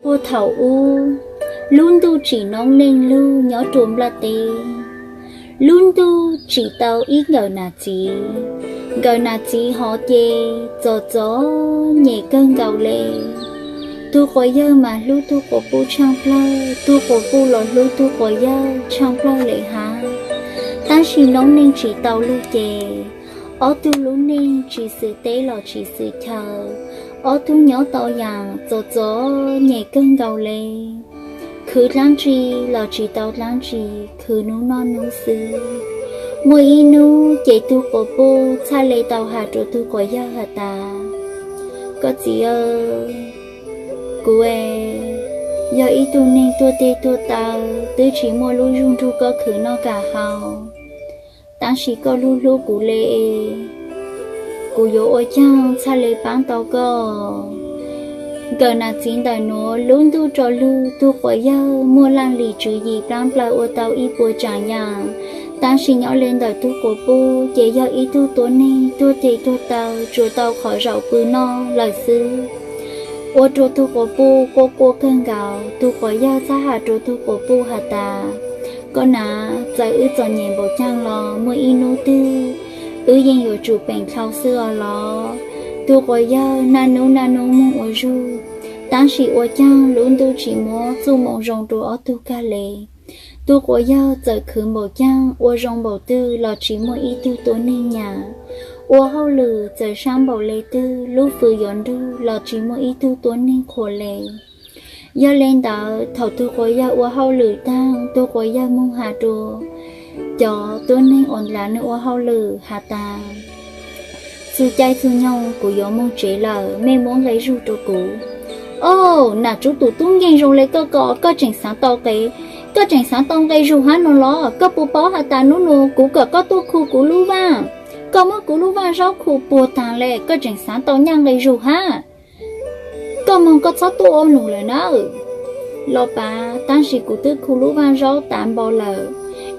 Puag thaum ub, lub ntuj tsim noob neej lug nyob rua nplaj teb. Lub ntuj tsim tau ib nkawm nam txiv. Nkawm nam txiv hov ces txom txom nyem kawg nkaus le. Tug quas yawg mas hlub tug quas puj tshaaj plawg, tug quas puj los hlub tug quas yawg tshaaj plawg le hab. Tab sis noob neej tsim tau lug ces ob tug lub neej tsis xwm teb los tsis xwm chaw, ob tug nyob tau yaam txom txom nyem kawg nkaus le. Khwv dlaab tsi los tsis tau dlaab tsi, khwv nub noj nub xwb. Muaj ib nub ces tug quas puj txhaj le tau has rua tug quas yawg has tas, koj txiv aw, kuv yog ib tug neeg tuag teg tuag taw, twb tsis muaj lub zug nrug koj khwv noj kam haus, tab sis koj lub hlub kuv le, kuv yuav ua caag txhaj le paab tau koj? Nkawm nam txiv ntawm nuav lub ntuj tso lug, tug quas yawg muaj laaj lim tswv yim plaab plawg ua tau ib puas tsaam yaam, tab sis nyob le ntawm tug quas puj ces yog ib tug tuab neeg tuag teg tuag taw tsuas tau qhov zaum pw noj lawm xwb. Ua rua tug quas puj quaj quaj kawg nkaus. Tug quas yawg txhaj has rua tug quas puj has tas, koj nam, txawm wb txom nyem npaum caag los muaj ib nub twg wb yeej yuav tsum peem dlhau xwb os los. Tug quas yawg naj nub naj nub moog ua zug, tab sis ua caag lub ntuj tsis muab txuj moo zoo rua ob tug kag le. Tug quas yawg txawm khwv npaum caag ua zoo npaum twg los tsis muaj ib tug tuab neeg nyam. Ua hauj lwm txawm sab npaum le twg, lub fwv yuav nrug los tsis muaj ib tug tuab neeg qhuas le. Yog le ntawd thaum tug quas yawg ua hauj lwm taag, tug quas yawg moog has rua cov tuab neeg uas nrog nwg ua hauj lwm has tas, txug caij txug nyoog kuv yuav moog tsev lawm, mej muab nqe zug rua kuv. Au, nam tub tus tub nkeeg zoo le koj ko, koj tseem xaav tau nqe, koj tseem xaav tau nqe zug hab no los? Koj puas paub has tas nub nua kuv kom koj tuaj khu kuv lub vaaj, koj muab kuv lub vaaj zaub khu puag taag le, koj tseem xaav tau nyaj nqe zug hab? Koj moog koj txhob tuaj ua lug lawm nawb. Los pav, tab sis kuv twb khu lub vaaj zaub tas npo lawm.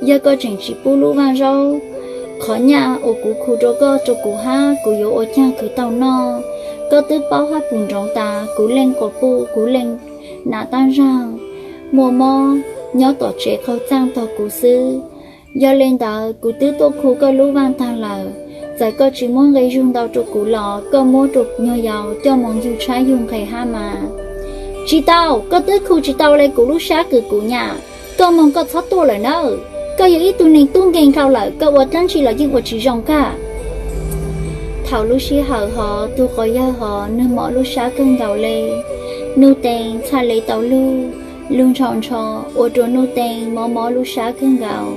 Yog koj tseem tsis pub lub vaaj zaub, qhov nyaj uas kuv khu rua koj rua kuv hab, kuv yuav ua caag khwv tau noj? Koj twb paub hab puv nroov tas kuv leej quas puj, kuv leej nam tab zaug, muaj mob nyob tom tsev qaug txaaj tog kuv xwb. Yog le ntawd kuv twb tuaj khu koj lub vaaj taag lawm, txawm koj tsis muab nqe zug ntau rua kuv los koj muab rua nyuag yaus coj moog yug tshab yug nqe hab mas. Tsis tau, koj twb khu tsis tau le kuv lub sab kws kuv nyam. Koj moog koj txhob tuaj lawm nawb. Koj yog ib tug neeg tub nkeeg dlhau lawm, koj ua dlaab tsi los yeej ua tsis zoo kag. Thaum lub sij hawm hov tug quas yawg hov nwg mob lub sab kawg nkaus le. Nuj Tees txhaj le tau lug, lug ntshaus ntsho, ua rua Nuj Tees mob mob lub sab kawg nkaus.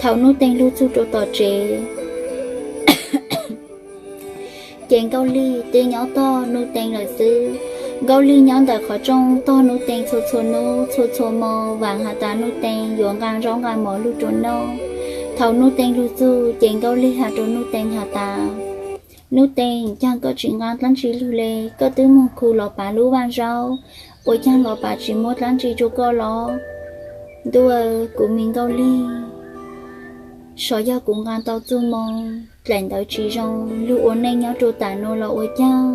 Thaum Nuj Tees lug txug rua tom tsev, ces Nkauj Lig twb nyob tog Nuj Tees lawm xwb. Nkauj Lig nyob ntawm qhov rooj tog Nuj Tees txhua txhua nub txhua txhua mo, vaam has tas Nuj Tees yuav nqaa zaub nqaa mov lug rua noj. Thaum Nuj Tees lug txug ces Nkauj Lig has rua Nuj Tees has tas, Nuj Tees, caag koj tsis nqaa dlaab tsi lug le? Koj twb moog khu Los Pav lub vaaj zaub, ua caag Los Pav tsis muab dlaab tsi rua koj los? Ntuj, kuv me Nkauj Lig, xyov yog kuv nqaa tau txuj moo dlaim ntawv tsis zoo, lug ua neej nyob rua tam nuav los ua caag.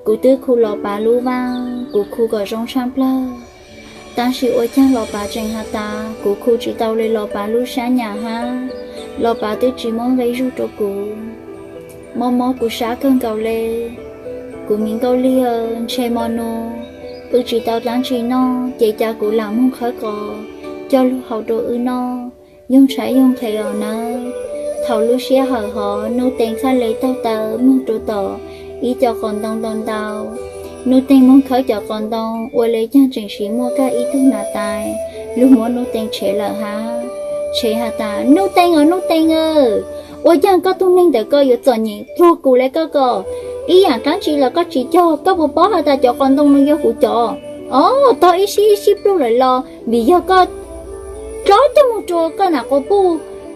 Kuv twb khu Los Pav lub vaaj, kuv khu kom zoo tshaj plawg, tab sis ua caag Los Pav tseem has tas kuv khu tsis tau le Los Pav lub sab nyam hab. Los Pav twb tsis muab nqe zug rua kuv, mob mob kuv sab kawg nkaus le. Kuv me Nkauj Lig, ntshe mo nuav wb tsis tau dlaab tsi noj, ces ca kuv lam moog khawb qos coj lug hau rua wb noj, yoog tshab yoog nqhe os nawb. Thaum lub sij hawm hov Nuj Tees txhaj le taug taw moog rua tom ib co qos ntoo ntau ntau. Nuj Tees moog khawb cov qos ntoo, ua le caag tseem siv muaj kag ib tug nam tais lug muab Nuj Tees tshev lawm hab. Tshev has tas, Nuj Tees os Nuj Tees, ua caag koj tug neeg ntawm koj yuav txom nyem pluag kuv le koj ko? Ib yaam dlaab tsi los koj tsis cog, koj puas paub has tas cov qos ntoo nuav yog kuv cov? Os, tog ib sib ib sib pluag lawm los vim yog koj dlov coj moog rua koj nam quas puj,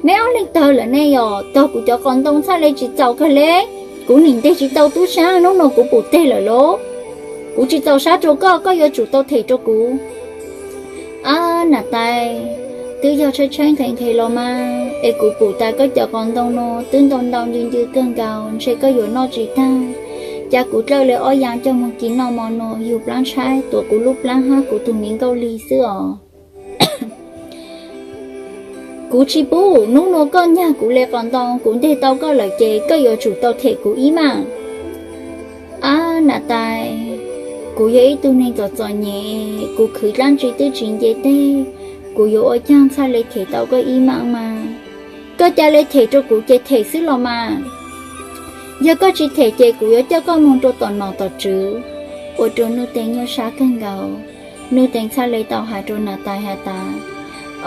meb ob leeg tawg lawm ne yog? Tog kuv cov qos ntoo txhaj le tsis txaus kag le. Kuv nim nteg tsis tau tub sab, nub nua kuv pum teg lawm lauj. Kuv tsis txaus sab rua koj, koj yuav tsum tau them rua kuv. Ab nam tais, twb yog tshaib tshaib nqhis nqhis los mas es kuv pum tas koj cov qos ntoo nuav twb ntau ntau ncw ncw kawg nkaus, ntshe koj yuav noj tsis tag. Cas kuv dlawb le ob yaam coj moog ci noj mo nuav, yug plaab tshaib tuam kuv lub plaab hab kuv tug miv Nkauj Lig xwb os. Kuv tsi pub, nub nuav koj nyag kuv le qos ntoo, kuv nteg tau koj lawm ces koj yuav tsum tau them kuv ib maam. Ab Nam Tais, kuv yog ib tug neeg txom txom nyem, kuv khwv dlaab tsi twb tsi nce teg, kuv yuav ua caag txhaj le them tau koj ib maam mas? Koj ca le them rua kuv ces them xwb los mas. Yog koj tsi them ces kuv yuav coj koj moog rua tom nom tom tswv. Ua rua Nuj Teen nyuaj sab kawg nkaus, Nuj Teen txhaj le tau has rua Nam Tais has tas,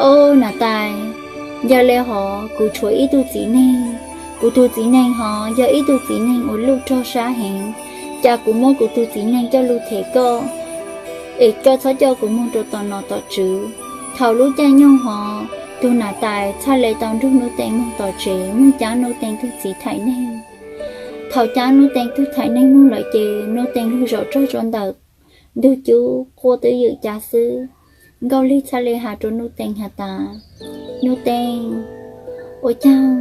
Au Nam Tais, yog le hov kuv tshuav ib tug txiv neeg, kuv tug txiv neeg hov yog ib tug txiv neeg uas luj rog sab heev, cas kuv muab kuv tug txiv neeg coj lug them koj, es koj txhob coj kuv moog rua tom nom tom tswv. Thaus lub caij nyoog hov, tug Nam Tais txhaj le tau nrug Nuj Teen moog tom tsev moog caab Nuj Teen tug txiv thaim neeg. Thaus caab Nuj Teen tug thaim neeg moog lawm ces Nuj Teen lug zaum rog rua ntawm ntug cub quaj twb ywm ca xwb. Nkauj Lig txhaj le has rua Nuj Teen has tas, Nuj Teen, ua caag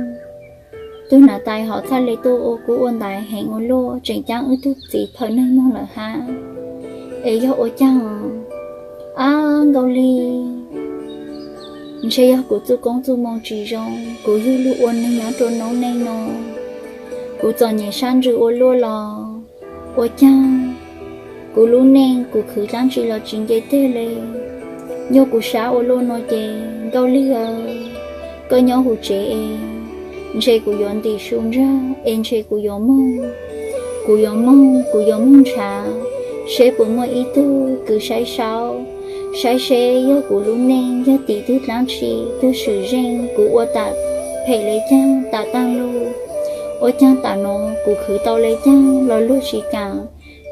tug Nam Tais hov txhaj le tuaj ua kub ua ntaiv heev ua luaj, tseem caab wb tug txiv thaim neeg moog lawm hab, es yog ua caag? Ab Nkauj Lig, ntshe yog kuv txuj koob txuj moo tsi zoo, kuv yug lug ua neeg nyob rua noob neej no, kuv txom nyem sab ntsws ua luaj los ua caag, kuv lub neej kuv khwv dlaab tsi los tsi nce teg le. Nyuaj kuv sab ua luaj nuav ces Nkauj Lig aw, koj nyob huv tsev es ntshe kuv yuav ntim su ntsag es ntshe kuv yuav moog, kuv yuav moog, kuv yuav moog nrhav seb puas muaj ib tug kws saib saub, saib seb yog kuv lub neej yog tim tug dlaab tsi, tug swm zeej, kuv ua tam phem le caag tas taag lug, ua caag tam nuav kuv khwv tau le caag los luag tsi kaam,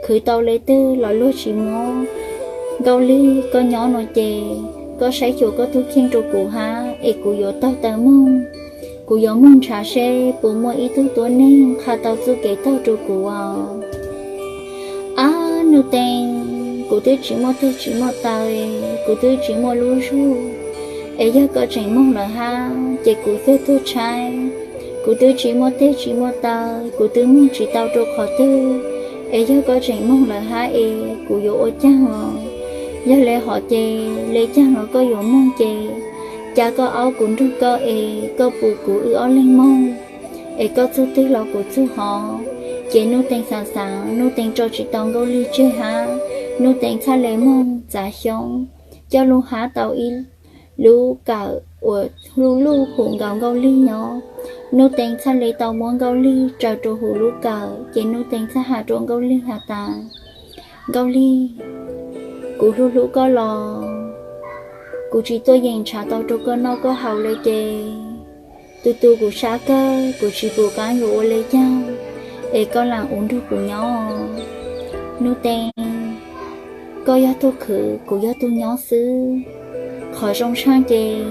khwv tau le twg los luag tsi muab. Nkauj Lig, koj nyob nuav ces koj saib xyuas koj tug kheej rua kuv hab es kuv yuav taug taw moog, kuv yuav moog nrhav seb puas muaj ib tug tuab neeg qha tau txuj kev taug rua kuv os. Ab Nuj Teen, kuv twb tsi muaj teg tsi muaj taw, kuv twb tsi muaj lub zug, es yog koj tseem moog lawm hab ces kuv twb tuag tshaib. Kuv twb tsi muaj teg tsi muaj taw, kuv twb moog tsi tau rua qhov twg, es yog koj tseem moog lawm hab es kuv yuav ua caag os? Yog le hov ces le caag los koj yuav moog ces, ca koj aub kuv nrug koj es koj pum kuv wb ob leeg moog, es koj txug twg los kuv txug hov. Ces Nuj Teen xaav xaav, Nuj Teen tso tsi tau Nkauj Lig tseg hab, Nuj Teen txhaj le moog txav xyoob coj lug hab tau ib lub kawm uas luj luj hum nkaus Nkauj Lig nyob. Nuj Teen txhaj le tau muab Nkauj Lig tsaws rua huv lub kawm ces Nuj Teen txhaj has rua Nkauj Lig has tas, Nkauj Lig, kuv hlub hlub koj los kuv tsi tuaj yeem nrhav tau rua koj noj koj haus le ces tu tu kuv sab kawg, kuv tsi pum qaab yuav ua le caag, es koj laam ua nrug kuv nyob. Nuj Teen, koj yog tug khwv, kuv yog tug nyob xwb. Qhov zoo tshaaj ces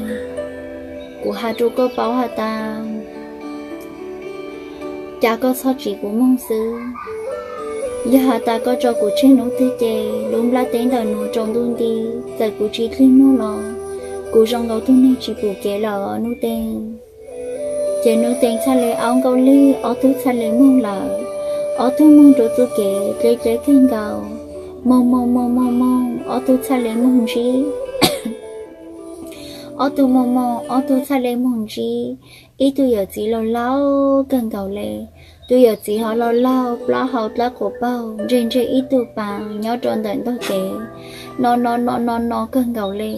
kuv has rua koj paub has tas, ca koj txhob tsiv kuv moog xwb. Yog has tas koj tso kuv tseg nub twg ces lub nplaj teb ntawm nuav tsaus ntuj nti, txawm kuv tsi dlig muag los kuv zoo nkaus tug neeg tsi pum kev lawm Nuj Teen. Ces Nuj Teen txhaj le aub Nkauj Lig, ob tug txhaj le moog lawm. Ob tug moog rua txuj kev dleb dleb kawg nkaus, moog moog moog moog moog, ob tug txhaj le moog ntsib. Ob tug moog moog, ob tug txhaj le moog ntsib ib tug yawm txiv laug laug kawg nkaus le. Tus yawm txiv hov laug laug, plaub hau dlawb quas paug, ntse ntse ib tug pas nyob rua ntawm ntug kev, no no no no no kawg nkaus le.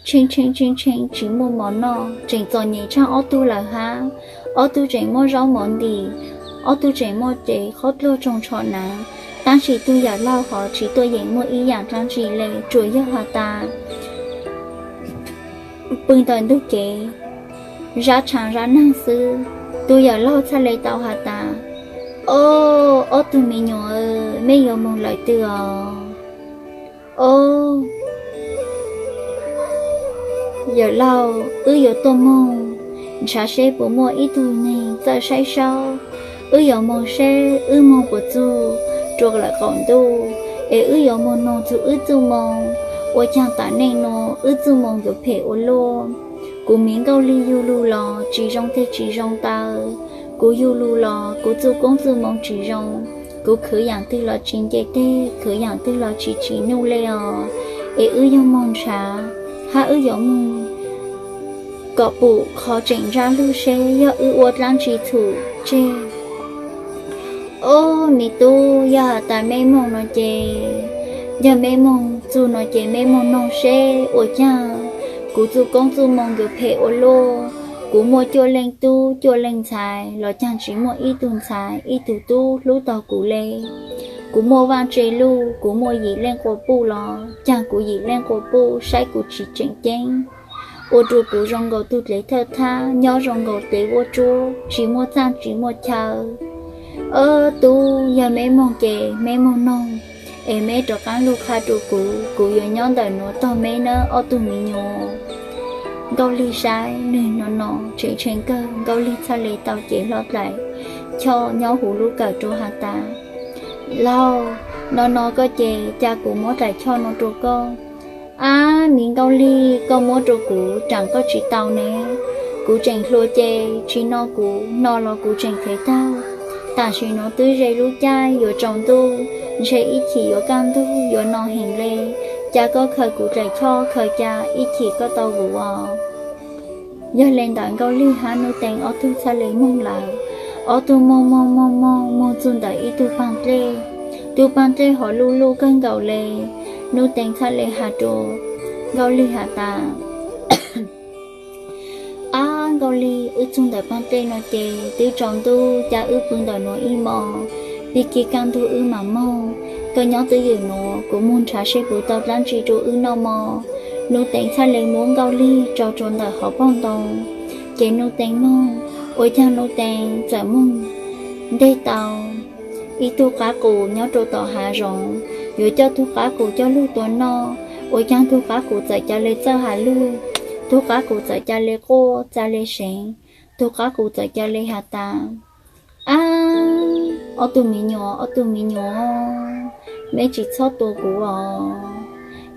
Tsheej tsheej tsheej tsheej tsi muaj mov noj, tseem txom nyem tshaaj ob tug lawm hab. Ob tug tseem muaj zaub mov ntim, ob tug tseem muaj cev qhob dluag tsoo tsho nav, tab sis tug yawm laug hov tsi tuaj yeem muaj ib yaam dlaab tsi le, tsuas yog has tas pw ntawm ntug kev, zab tshaav zab naag xwb. Tus yawm laug txhaj le tau has tas, Ob, ob tug me nyuam, mej yuav moog lawm twg os? Ob, yawm laug, wb yuav tuaj moog nrhav seb puas muaj ib tug neeg txawj saib saub. Wb yuav moog seb wb moog puas txug rua lawm qaum ntuj, es wb yuav moog noog txug wb txuj moo, ua caag tam neej nuav wb txuj moo yuav phem ua luaj. Kuv miv Nkauj Lig yug lug los tsi zoo teg tsi zoo taw, kuv yug lug los kuv txuj koob txuj moo tsi zoo, Kuv khwv yaam twg los tsis nce teg, khwv yaam twg los tsis tsim nuj le os. Es wb yuav moog nrhav, hab wb yuav moog kom pum qhov tseem ntsab lug seb yog wb ua dlaab tsi txhum tseg. Ob, me tub, yog has tas meb moog no ces, yog meb moog txug no ces meb moog noog seb ua caag kuv txuj koob txuj moo yuav phem ua luaj. Kuv muaj cuaj leej tub cuaj leej ntxhais los caag tsis muaj ib tug ntxhais ib tug tub hlub tog kuv le. Kuv muaj vaaj tse luj, kuv muaj yim leej quas puj los caag kuv yim leej quas puj saib kuv tsis tseem ceeb, ua rua kuv zoo nkaus tug dlev thawj thab, nyob zoo nkaus dlev vuab tsuab, tsis muaj txaj tsis muaj chaw. Ob tub, yog meb moog ces meb moog noog, es meb rov qaab lug qha rua kuv, kuv yuav nyob ntawm nuav tog meb nawb ob tug miv nyuas. Nkauj Lig saib nwg no no tseem tshee kawg, Nkauj Lig txhaj le tau cev hlo dlaim choj nyob huv lub kawm rua has tas, Laug, no no koj ces ca kuv muab dlaim choj no rua koj. Ab, miv Nkauj Lig, koj muab rua kuv raam koj tsis tau ne. Kuv tseem hluas ces tsis no kuv, no los kuv tseem khev taug. Tam sim nuav twb ze lub caij yuav tsaus ntuj, ntshe ib chim yuav kaj ntug yuav no heev le. Ca koj khaws kuv dlaim choj khaws ca ib chim koj tau vus os. Yog le ntawd Nkauj Lig hab Nuj Teev ob tug txhaj le moog lawm. Ob tug moog moog moog moog moog txug ntawm ib tug paag dlej. Tug paag dlej hov luj luj kawg nkaus le. Nuj Teev txhaj le has rua Nkauj Lig has tas, Ab Nkauj Lig, wb txug ntawm paag dlej no ces twb tsaus ntuj, ca wb pw ntawm nuav ib mos, pig kig kaj ntug wb mam moog. Koj nyob twj ywm nuav, kuv moog nrhav seb puv tau dlaab tsi rua wb noj mog. Nuj Teev txhaj le muab Nkauj Lig tso rua ntawm hauv paug ntoo, ces Nuj Teev moog. Ua caag Nuj Teev txawm moog nteg tau ib tug qab qus nyob rua tom hav zoov, yuav coj tug qab qus coj lug tua noj. Ua caag tug qab qus txawm ca le txawj has lug, tug qab qus txawm ca le quaj, ca le seev, tug qab qus txawm ca le has tas, Ab, ob tug miv nyuas, ob tug miv nyuas, meb tsis txhob tua kuv os.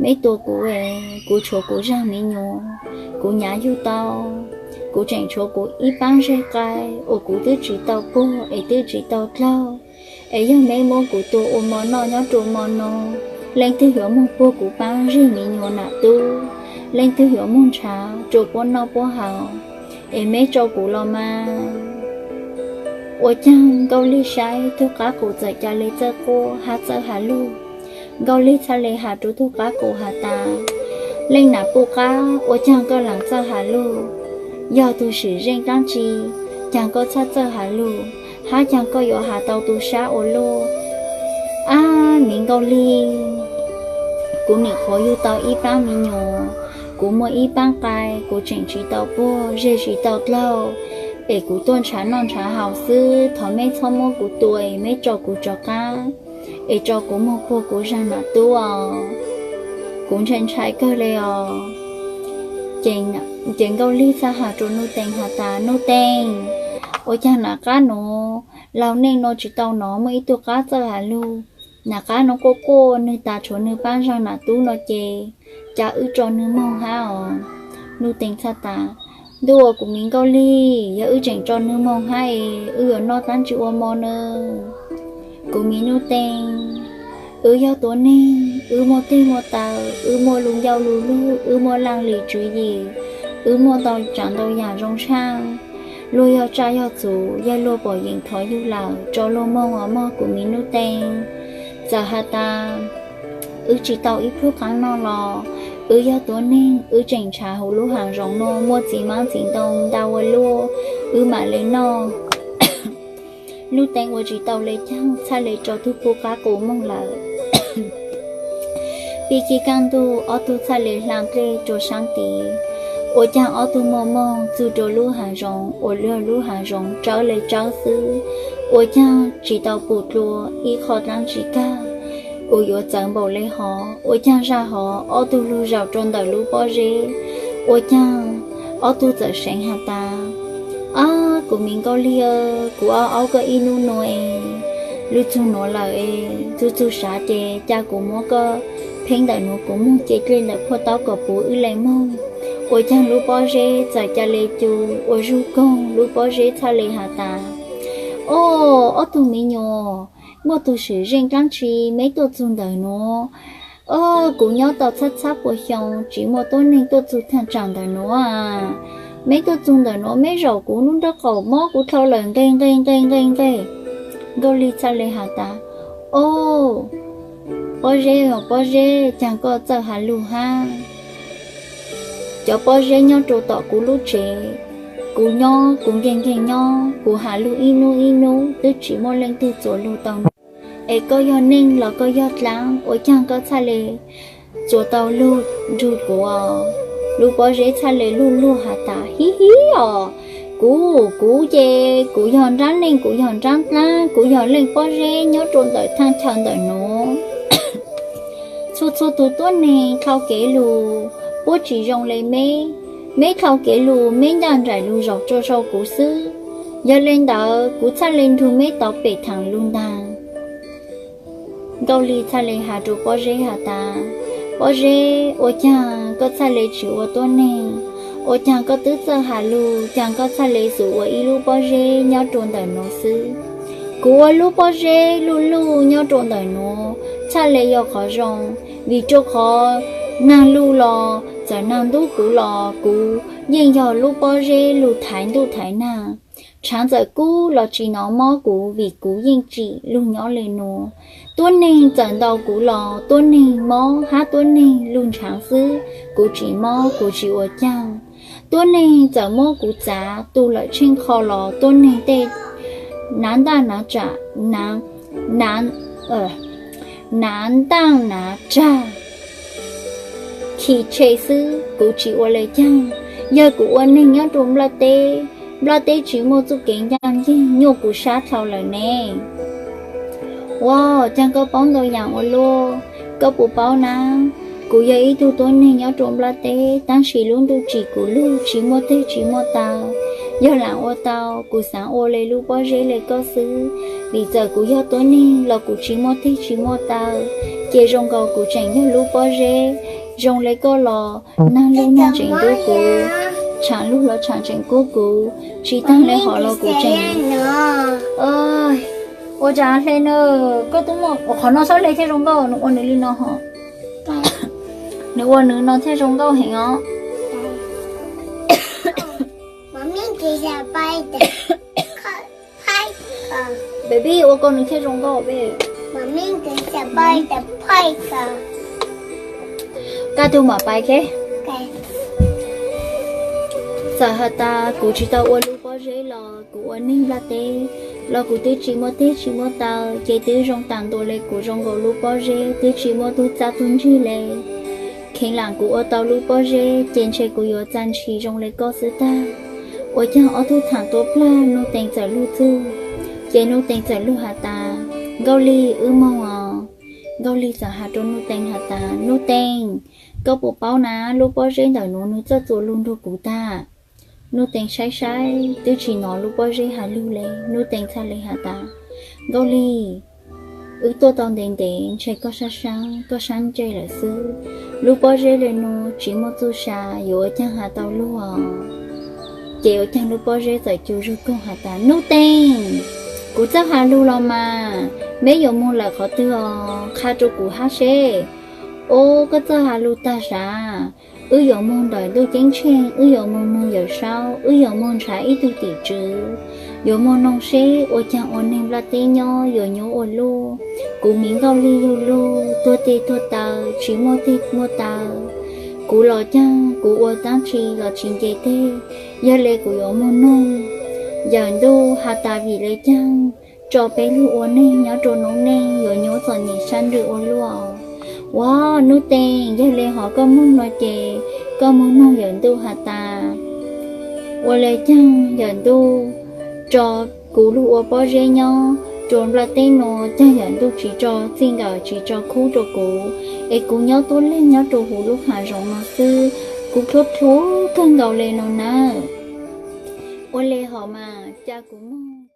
Meb tua kuv es kuv tshuav kuv zag miv nyuas, kuv nyav yug tau, kuv tseem tshuav kuv ib paab zej qai uas kuv twb tsis tau puag es twb tsis tau dlaug. Es yog meb muab kuv tua ua mov noj nyob rua mov no, leej twg yuav moog puag kuv paab zej miv nyuas nam tub? Leej twg yuav moog nrhav rua puab noj puab haus? Es meb tso kuv los mas. Ua caag Nkauj Lig saib tug qab qus txawm ca le txawj quaj hab txawj has lug. Nkauj Lig txhaj le has rua tug qab qus has tas, Leej nam puj qab, ua caag koj laam txawj has lug? Yog tug swm zeej dlaab tsi, caag koj txhaj txawj has lug, hab caag koj yuav has tau tu sab ua luaj? Ab, miv Nkauj Lig, kuv nim qhuav yug tau ib paab miv nyuas, kuv muaj ib paab qai, kuv tseem tsis tau puag, zej tsis tau dlaug, es kuv tuaj nrhav noj nrhav haus xwb. Thov meb txhob muab kuv tua es meb tso kuv rov qab, es tso kuv moog puag kuv zag nam tub os. Kuv ntshai ntshai kawg le os. Ces Nkauj Lig txhaj has rua Nuj Teev has tas, Nuj Teev, ua caag nam qab nuav, laug neej nuav tsis tau nov muaj ib tug qab txawj has lug. Nam qab nuav quaj quaj nwg tas tshuav nwg paab zag nam tub no ces, ca wb tso nwg moog hab os. Nuj Teev txhaj tas, Ntuj, ua kuv miv Nkauj Lig, yog wb tseem tso nwg moog hab es wb yuav noj dlaab tsi ua mov na? Kuv miv Nuj Teev, wb yog tuab neeg, wb muaj teg muaj taw, wb muaj lub ncauj lub lug, wb muaj laaj lim tswv yim, wb muaj ntau tsaav ntau yaam zoo tshaaj. Luag yog tsaj yog txuv, yog luag pom yeem thov yug lawm, tso luag moog os mog kuv miv Nuj Teev. Txawm has tas wb tsis tau ib pluag qaab noj los, wb yog tuab neeg, wb tseem nrhav huv lub haav zoov nuav muaj txiv maab txiv ntoo nta ua luaj, wb maam le noj. Nuj Teev ua tsis tau le caag, txhaj le tso tug puj qab qus moog lawm. Pig kig kaj ntug, ob tug txhaj le hla dlej rua saab tid. Ua caag ob tug muaj moog txug rua lub haav zoov uas yog lub haav zoov tsawb le tsawb xwb. Ua caag tsis tau pum dlua ib qho dlaab tsi kag uas yuav txawv npaum le hov. Ua caag zag hov ob tug lug zaum rua ntawm lub pob zeb. Ua caag ob tug txawm seev has tas, Ab, kuv miv Nkauj Lig, kuv aub aub koj ib nub nuav es, lug txug nuav lawm es, txug txug sav ces ca kuv muab koj pheeb ntawm nuav, kuv moog ce dlej ntawm phuaj taub kom puv wb le moog. Ua caag lub pob zeb txawm ca le cu ua zug koog, lub pob zeb txhaj le has tas, Ob, ob tug miv nyuas, muaj tug sim zeej dlaab tsi meb tuaj txug ntawm nuav? Os, kuv nyob tau txhab txhab puas xyoo tsis muaj tuab neeg tuaj txug thaaj tsaam ntawm nuav. Meb tuaj txug ntawm nuav meb zaum kuv lub nraub qaum mob kuv dhau lawm nqeg nqeg nqeg nqeg nqeg. Nkauj Lig txhaj le has tas, Os, Pob Zeb, Pob Zeb, caag koj txawj has lug hab? Cov pob zeb nyob rua tom kuv lub tsev, kuv nyob kuv nkeeg nkeeg nyob, kuv has lug ib nub ib nub twb tsis muaj leej twg txuas lug tau. Es koj yog neeg los koj yog dlaab, ua caag koj txhaj le txuas tau lug nrug kuv? Lub pob zeb txhaj le luag luag has tas, Hib hib os, kuv, kuv ces kuv yog nraab neeg, kuv yog nraab dlaab, kuv yog leej pob zeb nyob rua ntawm thaaj chaw ntawm nuav. Txhua txhua tug tuab neeg dlhau kev lug puab tsis zoo le meb. Meb dlhau kev lug, meb ncaj nraim lug zaum tsua sau kuv xwb. Yog le ntawd kuv txhaj le nrug meb tau pem thaam lug ntaag. Nkauj Lig txhaj le has rua pob zeb has tas, Pob zeb, ua caag koj txhaj le tsis ua tuab neeg? Ua caag koj twb txawj has lug, caag koj txhaj le xub ua ib lub pob zeb nyob rua ntawm nuav xwb? Kuv ua lub pob zeb luj luj nyob rua ntawm nuav txhaj le yog qhov zoo, vim rua qhov naag lug los txawm naag ntub kuv los kuv yeej yog lub pob zeb lug thaiv ntuj thaiv naag. Tshaav txawm kub los tsis nov mob kuv vim kuv yeej tsim lug nyob le nuav. Tuab neeg txawm ntaus kuv los tuab neeg mob hab tuab neeg lug ntshaav xwb, kuv tsis mob kuv tsis ua caag. Tuab neeg txawm muab kuv txav tu lawm tsheej qho los tuab neeg tej nav ntaj nav tsam, nav, nav ntaj nav tsag khi tshe xwb, kuv tsis ua le caag. Yog kuv ua neeg nyob rua nplaj teb, nplaj teb tsis muaj txuj kev ncaaj nceeg nyuaj kuv sab dlhau lawm ne. Ua caag koj paub ntau yaam ua luaj, koj puas paub na? Kuv yog ib tug tuab neeg nyob rua nplaj teb, tab sis lub ntuj tsim kuv lug tsis muaj teg tsis muaj taw. Yog laam ua tau, kuv xaav ua le lub pob zeb le koj xwb, vim txawm kuv yog tuab neeg los kuv tsis muaj teg tsis muaj taw, ces zoo nkaus kuv tseem yog lub pob zeb, zoo le koj los naag lug naag tseem kub kuv, tshaav lug los tshaav tseem kub kuv, tsis taag le hov los kuv tseem, ua cas hle na? Koj tub muaj qhov no sab le thiaj zoo nkauj, nws ua nws li no hov. Nws ua nws no thiaj zoo nkauj heev os. Baby, ua ko nws thiaj zoo nkauj. Koj tug mam pais ke. Txawm has tas kuv tsis tau ua lub pob zeb los kuv ua neeg nplaj teb, los kuv twb tsis muaj teg tsis muaj taw, ces twb zoo taam ntua le kuv zoo nkaus lub pob zeb twb tsis muaj tug txaj tug ntsig le. Kheev laam kuv ua tau lub pob zeb ces ntshe kuv yuav txaj ntshis zoo le koj xwb tag. Ua caag ob tug thaam tuab plag, Nuj Tees txawm lug txug, ces Nuj Tees txawm lug has tas, Nkauj Lig, wb moog os. Nkauj Lig txawm has rua Nuj Tees has tas, Nuj Tees, koj puas paub na, lub pob zeb ntawm nuav nws txawj txuas lug nrug kuv tag. Nuj Tees saib saib twb tsis nov lub pob zeb has lug le, Nuj Tees txhaj le has tas, Nkauj Lig, wb tuaj tau ntev ntev ntshe koj sab sab, koj sab ntsej lawm xwb. Lub pob zeb le nuav tsis muaj txuj sa, yuav ua caag has tau lug os? Ces ua caag lub pob zeb txawm cu zug koog has tas, Nuj Tees, kuv txawj has lug los mas, meb yuav moog lawm qhov twg os? Qha rua kuv hab seb. Os, koj txawj has lug tag sav. Wb yuav moog ntawm ntuj ceeb tsheej, wb yuav moog noog Yawm Saub, wb yuav moog nrhav ib tug tim tswv, yuav moog noog seb ua caag ua neeg nplaj teb nyob yuav nyuaj ua luaj. Kuv miv Nkauj Lig lug lug tuag teg tuag taw, tsis muaj teg muaj taw. Kuv los caag, kuv ua dlaab tsi los tsis nce teg. Yog le kuv yuav moog noog Yawm Ntuj has tas vim le caag tso peb lug ua neeg nyob rua noob neej yuav nyuaj txom nyem sab ntsws ua luaj. Ua, Nuj Tees, yog le hov koj moog no ces koj moog noog Yawm Ntuj has tas, ua le caag Yawm Ntuj tso kuv lug ua pob zeb nyob rua nplaj teb nuav, caag Yawm Ntuj tsis tso txij nkawm tsis tso khub rua kuv, es kuv nyob tuab leeg nyob rua huv lub hav zoov no xwb, kuv plhuav plhuav kawg nkaus le no nawb. Ua le hov mas ca kuv moog.